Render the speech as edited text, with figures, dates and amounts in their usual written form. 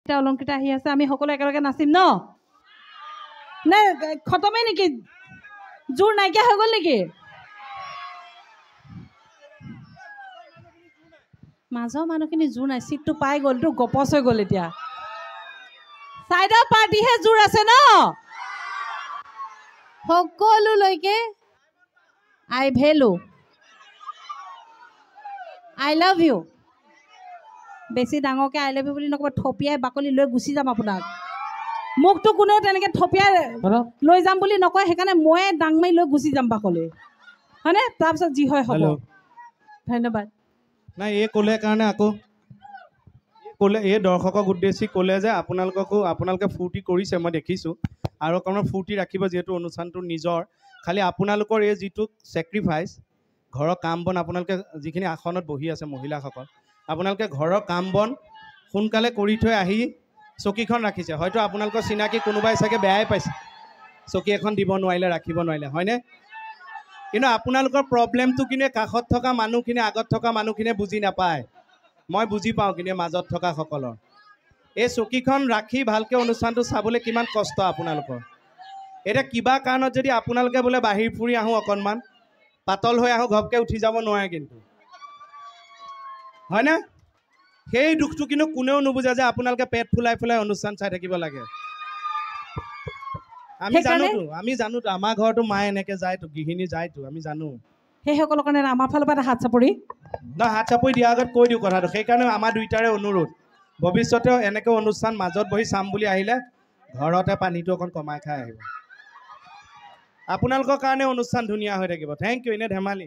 অলংকৃতা আহি আছে, আমি সকলো একেলগে নাচিম ন? নে খতমেই নেকি? জোৰ নাইকিয়া হৈ গ'ল নেকি? মাজৰ মানুহখিনি জোৰ নাই, চিটটো পাই গ'লতো, গপচ হৈ গ'ল। এতিয়া চাইডৰ পাৰ্টিহে জোৰ আছে ন? সকলোলৈকে I value, I love you. বেছি ডাঙৰকৈ I love you বুলি নক'ব, থপিয়াই বাকলি লৈ গুচি যাম আপোনাক। মোকতো কোনেও তেনেকৈ থপিয়াই লৈ যাম বুলি নকয়, সেইকাৰণে ময়ে ডাং মাৰি লৈ গুচি যাম বাকলি, হয়নে? তাৰপিছত যি হয় হ'ব। ধন্যবাদ। নাই, এই ক'লে কাৰণে আকৌ ক'লে, এই দৰ্শকক উদ্দেশ্যি ক'লে যে আপোনালোককো, আপোনালোকে ফূৰ্তি কৰিছে মই দেখিছোঁ, আৰু অকণমান ফূৰ্তি ৰাখিব যিহেতু অনুষ্ঠানটো নিজৰ। খালি আপোনালোকৰ এই যিটো ছেক্ৰিফাইচ, ঘৰৰ কাম বন, আপোনালোকে যিখিনি আসনত বহি আছে মহিলাসকল, আপোনালোকে ঘৰৰ কাম বন সোনকালে কৰি থৈ আহি চকীখন ৰাখিছে। হয়তো আপোনালোকৰ চিনাকি কোনোবাই চাগে বেয়াই পাইছে চকী এখন দিব নোৱাৰিলে, ৰাখিব নোৱাৰিলে, হয়নে? কিন্তু আপোনালোকৰ প্ৰব্লেমটো কিন্তু কাষত থকা মানুহখিনিয়ে, আগত থকা মানুহখিনিয়ে বুজি নাপায়। মই বুজি পাওঁ কিন্তু মাজত থকাসকলৰ। এই চকীখন ৰাখি ভালকৈ অনুষ্ঠানটো চাবলৈ কিমান কষ্ট আপোনালোকৰ। এতিয়া কিবা কাৰণত যদি আপোনালোকে বোলে বাহিৰ ফুৰি আহোঁ, অকণমান পাতল হৈ আহোঁ, ঘপকৈ উঠি যাব নোৱাৰে কিন্তু, হয়নে? সেই দুখটো কিন্তু কোনেও নুবুজে যে আপোনালোকে পেট ফুলাই ফুলাই অনুষ্ঠান চাই থাকিব লাগে। আমি জানোতো, আমি জানোতো, আমাৰ ঘৰতো মায়ে এনেকৈ যায়তো, গৃহিণী যায়তো, আমি জানো। সেইসকলৰ কাৰণে আমাৰ ফালৰ পৰা এটা হাত চাপৰি। নহয়, হাত চাপৰি দিয়াৰ আগত কৈ দিওঁ কথাটো। সেইকাৰণে আমাৰ দুইটাৰে অনুৰোধ, ভৱিষ্যতেও এনেকৈ অনুষ্ঠান মাজত বহি চাম বুলি আহিলে ঘৰতে পানীটো অকণ কমাই খাই আহিব। আপোনালোকৰ কাৰণে অনুষ্ঠান ধুনীয়া হৈ থাকিব। Thank U. এনেই ধেমালি।